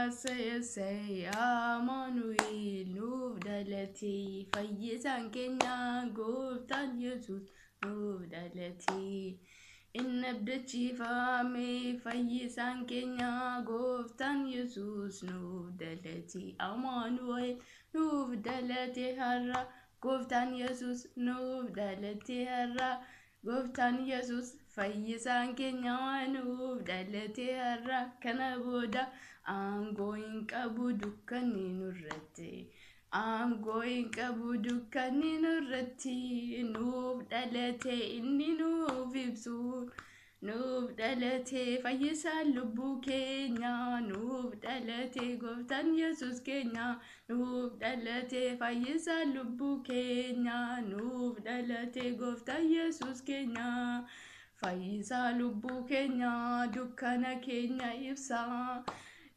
Essay essay Amaanu'el nuuf dhalate, fayyisaan keenya gooftaan Yesuus nuuf dhalate. Inni abdachiifame fayyisaan keenya gooftaan Yesuus nuuf dhalate. Amaanu'el nuuf dhalate har'a, gooftaan Yesuus nuuf dhalate har'a. Gooftaan Yesuus fayyisaan keenya nuuf dhalate har'a. Kana booda aangoo hin qabu dukkanni nurratti. Aangoo hin qabu dukkanni nurratti. Nuuf dhalate inni nuuf ibsu. Nuuf dhalate fayyisaan lubbuu keenya. Nuuf dhalate gooftaan Yesuus keenya. Nuuf dhalate fayyisaan lubbuu keenya. Nuuf dhalate gooftaan Yesuus keenya. Fayyisaa lubbuu keenya dukkana keenya ibsa.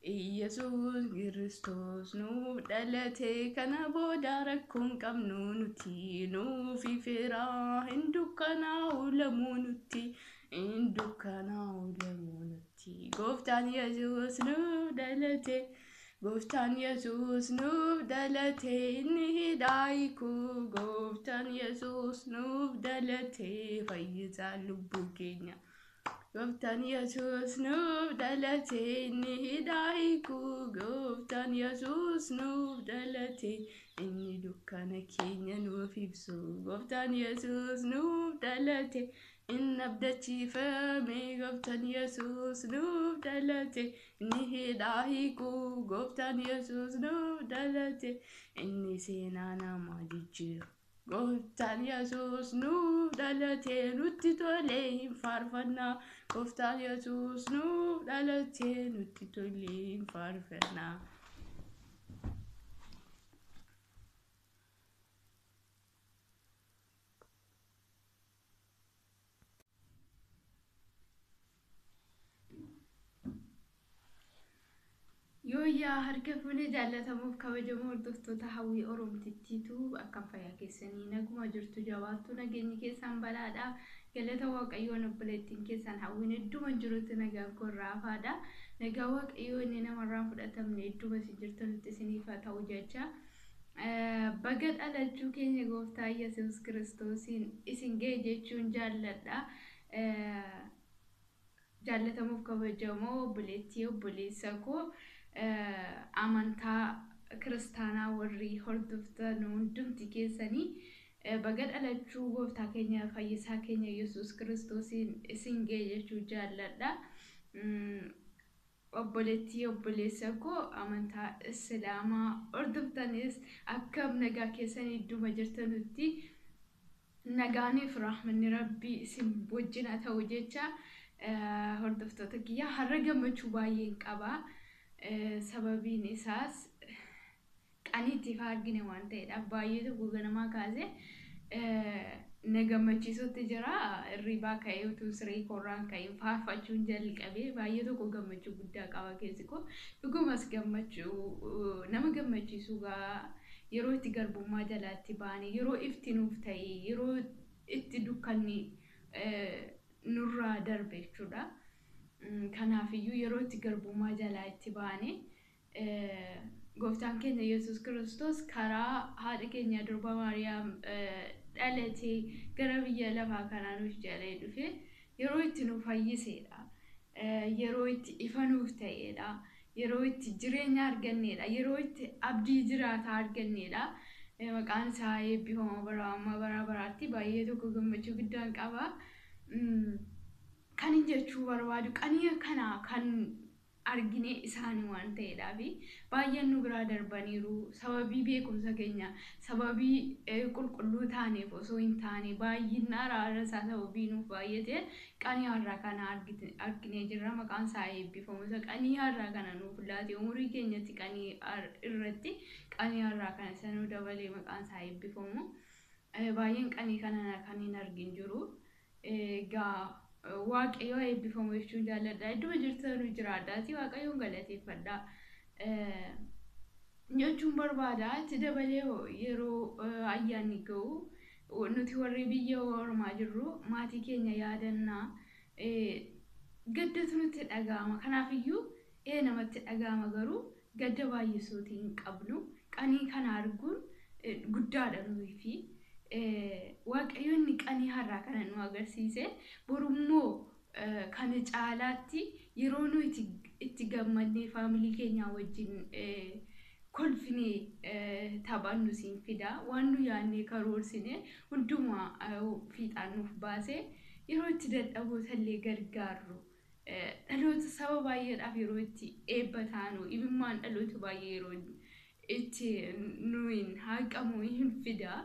Iyyasuus Kiristoos nuuf dhalate, kana booda rakkoon qabnu nuti nuuf ifeera, hin dukkanaa'u lamuu nutti, hin dukkanaa'u lamuu nutti. Gooftaan Yesuus nuuf dhalate. Gooftaan Yesuus nuuf dhalate, inni hidhaa hiikuu. Gooftaan Yesuus nuuf dhalate, fayyisaa lubbuu keenya. Gooftaan Yesuus nuuf dhalate, inni hidhaa hiikuu. Gooftaan Yesuus nuuf dhalate, inni dukkana keenya nuuf ibsu. Gooftaan Yesuus nuuf dhalate, inni abdachiifame. Gooftaan Yesuus nuuf dhalate, inni hidhaa hiikuu. Gooftaan Yesuus nuuf dhalate, inni seenaa namaa jijjiiru. Gooftaan Yesuus nuuf dhalate, nutti tolee hin faarfannaa. Gooftaan Yesuus nuuf dhalate, nutti tolee hin faarfannaa. Yooyyaa, harka fuunee jaallatamuuf kabajamoo hordoftoota Hawwii Oromtittiitu, akkam fayyaa keessanii? Naguma jirtu? Jabaattu? Nageenyi keessan balaadha. Galata Waaqayyoon obboleettiin keessan Hawwiin idduma jirutti nagaan koo irraa hafaadha. Nagaa Waaqayyoo inni namarraa hin fudhatamne idduma isin jirtanitti isiniif haa ta'u jecha. Baga dhalachuu keenya gooftaa Yesuus Kiristoosiin isin ga'e jechuun jaalladha. Jaallatamuuf kabajamoo obboleettii obboleessa koo, amantaa kiristaanaa warri hordoftan hundumti keessanii, baga dhalachuu gooftaa keenya fayyisaa keenya Yesuus Kiristoosiin isin ga'e jechuu jaalladha. Obboleettii obboleessa koo amantaa Islaamaa hordoftanis, akkam nagaa keessanii? Idduma jirtanutti nagaaniif rahmanni Rabbii isin wajjin haa ta'u jecha, hordoftoota kiyya, har'a gammachuu baay'een qaba. Sababiin isaas qaniitti ifaa argine waan ta'eedhaaf baay'ee tokko ganamaa kaasee na gammachiisutti jira. Hirribaa ka'ee utuu siree koorraan ka'een faarfachuun jalqabee baay'ee tokko gammachuu guddaa qaba keessi koo. Dhugumas gammachuu nama gammachiisu gaa, yeroo itti garbummaa jalaatti baane, yeroo ifti nuuf ta'e, yeroo itti dukkanni nurraa darbe jechuudha. Kanaafiyyuu yeroo itti garbummaa jalaa itti baane, gooftaan keenya Yesuus Kiristoos karaa haadha keenya durba Maariyaam dhalatee gara biyya lafaa kanaa nuuf jalee dhufe yeroo itti nu fayyisedha. Yeroo itti ifa nuuf ta'edha. Yeroo itti jireenya argannedha. Yeroo itti abdii jiraataa argannedha. Maqaan isaa eebbifamaa bara amma bara baraatti. Baay'ee tokko gammachuu guddaan qaba. Kan hin jechuu barbaadu, qanii kana kan argine isaanii waan ta'eedhaaf, baay'een nu biraa darbaniiru. Sababii beekumsa keenya, sababii qulqulluu taaneef osoo hin taane, baay'ina araara isaa sababii nuuf baay'ate qanii har'aa kana arginee jirra. Maqaan isaa eebbifamu. Isa qanii har'aa kana nuuf laate, umurii keenyatti qanii irratti qanii har'aa kana isa nu dabalee, maqaan isaa eebbifamu. Baay'een qanii kana kan hin argin jiru. Egaa Waaqayyo eebbifamu jechuun jaalladha. Idduma jirtan jiraadhaati Waaqayyoon galateeffadha jechuun barbaada. Itti dabalee yeroo ayyaanni ga'u nuti warri biyya ormaa jirru maatii keenya yaadannaa, gaddatu nutti dhaga'ama. Kanaafiyyuu namatti dhaga'ama garuu Gadda baay'isuutii hin qabnu. Qanii kana arguun guddaadha nuyifi. Waaqayyo inni qanii har'aa kana nu agarsiise borummoo kana caalaatti yeroo nuyi itti gammadnee faamilii keenyaa wajjin kolfinee taphannu siin fida. Waan nu yaadnee karoorsine hundumaa fiixaan nuuf baasee yeroo itti dadhaboota illee gargaarru. Dhaloota saba baay'eedhaaf yeroo itti eebba taanu imimmaan dhaloota baay'ee yeroo itti nuyin haqamu hin fida.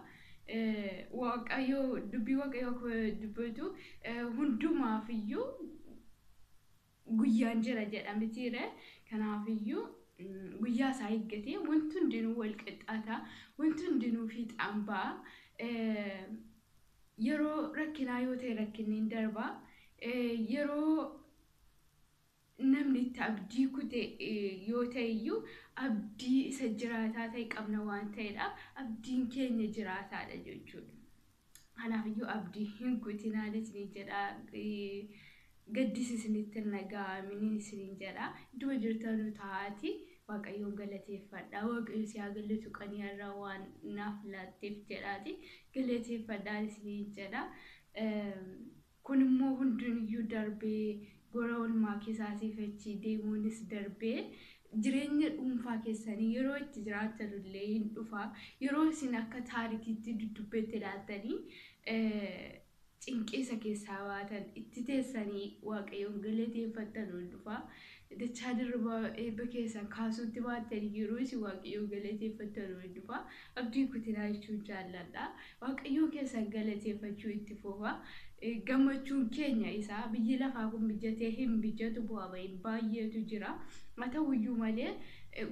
Waaqayyo dubbii Waaqayyoo akkuma dubbatu hundumaaf iyyuu guyyaan jira jedha mitiire. Kanaaf iyyuu guyyaa isaa eeggatee wanti hundinuu wal qixxaata. Wanti hundinuu fiixaan ba'a. Yeroo rakkinaa yoo ta'e rakkinni hin darba. Yeroo namni itti abdii kute yoo ta'e iyyuu abdii isa jiraataa ta'e qabna waan ta'eedhaaf abdiin keenya jiraataadha jechuudha. Kanaaf iyyuu abdii hin kutinaan isiniin jedha. Gaddis isinitti hin dhaga'aminiin isiniin jedha. Idduma jirtanu taa'aati Waaqayyoon galateeffadha. Waaqayyo si haa galatu qanii har'aa waan naaf laatteef jedhaati. Galateeffadhaan isiniin jedha. Kun immoo hundinuyyuu darbee gora oolmaa keessaa achi deemuunis darbee jireenya dhuunfaa keessanii yeroo itti jiraattan illee hin dhufa. Yeroo isin akka taarikiitti dudubbeetti ilaaltanii cinqii isa keessaa baatan itti teessanii Waaqayyoon galateeffattan hin dhufa. Dachaa darbaa eebba keessan kaasuutti baattanii yeroo isin Waaqayyoon galateeffattan hin dhufa. Abdii kutinaa jechuun jaalladha. Waaqayyoon keessan galateeffachuu itti fufa. Gammachuun keenya isaa biyyi lafaa kun mijatee hin mijatu bu'aa bahiin baay'eetu jira. Haa ta'uyyuu malee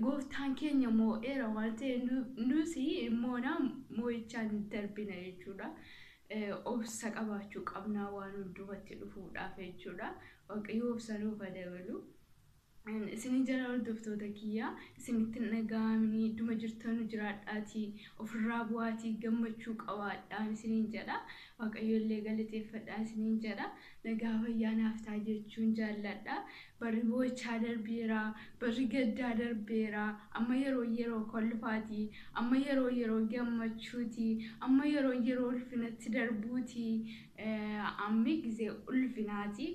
gooftaan keenya moo'eera waan ta'eef nus moonaa moo'ichaan darbina jechuudha. Obsa qabaachuu qabnaa waan hundumatti dhufuudhaaf jechuudha. Waaqayyo obsa nuuf haa dabalu. Isinin jala hordoftoota kiyyaa isinitti hin dhaga'amini idduma jirtanu jiraadhaatii ofirraa bu'aatii gammachuu qabaadhaan isiniin jedha. Waaqayyo illee galateeffadhaa isiniin jedha. Nagaa fayyaa naaf ta'a jechuun jaalladha. Barri boo'ichaa darbeera, barri gaddaa darbeera. Amma yeroo yeroo kolfaati, amma yeroo yeroo gammachuuti, amma yeroo yeroo ulfinatti darbuuti. Ammi gizee ulfinaati.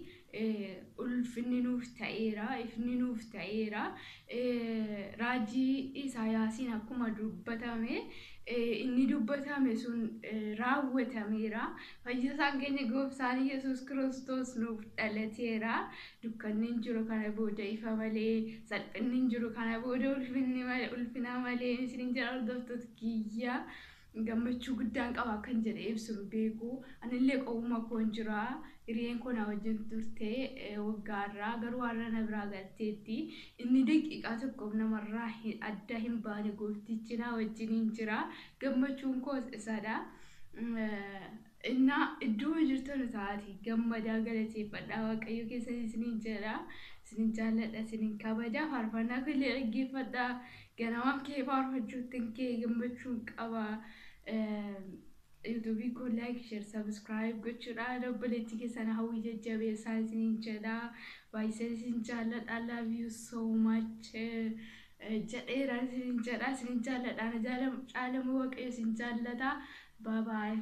Ulfinni nuuf ta'eera, ifni nuuf ta'eera. Raajii Isaayaasiin akkuma dubbatame inni dubbatame sun raawwatameera. Fayyisaan keenya gooftaan Yesuus Kiristoos nuuf dhalateera. Dukkanni hin jiru kana booda ifa malee, salphinni hin jiru kana booda ulfina malee isiniin jedha hordoftoota kiyya. Gammachuu guddaan qaba akkan jedhe ibsu hin beeku. Anillee qobuma koon jira. Hiriyeen koo na wajjin turte waggaarraa garuu har'a na biraa galteetti. Inni daqiiqaa tokkoof namarraa adda hin baane gooftichi na wajjin hin jira. Gammachuun koos isadha. Innaa iddoo jirtan taati gammadaa galateeffadhaa Waaqayyo keessan isiniin jedha. Isinin jaalladha, isinin kabaja. Faarfannaa illee dhaggeeffadhaa. Ganamaan kee faarfachuutti kee gammachuun qaba. Yuutuubii koo like, share, subscribe gochuudhaan obboleettii keessan Hawwii jajjabeessaa isiniin jedha. Baay'isee isin jaalladha. Love you so much. Jedheera isiniin jedha. Isinin jaalladha. Caalamu Waaqayyo isin jaallata. Bye bye.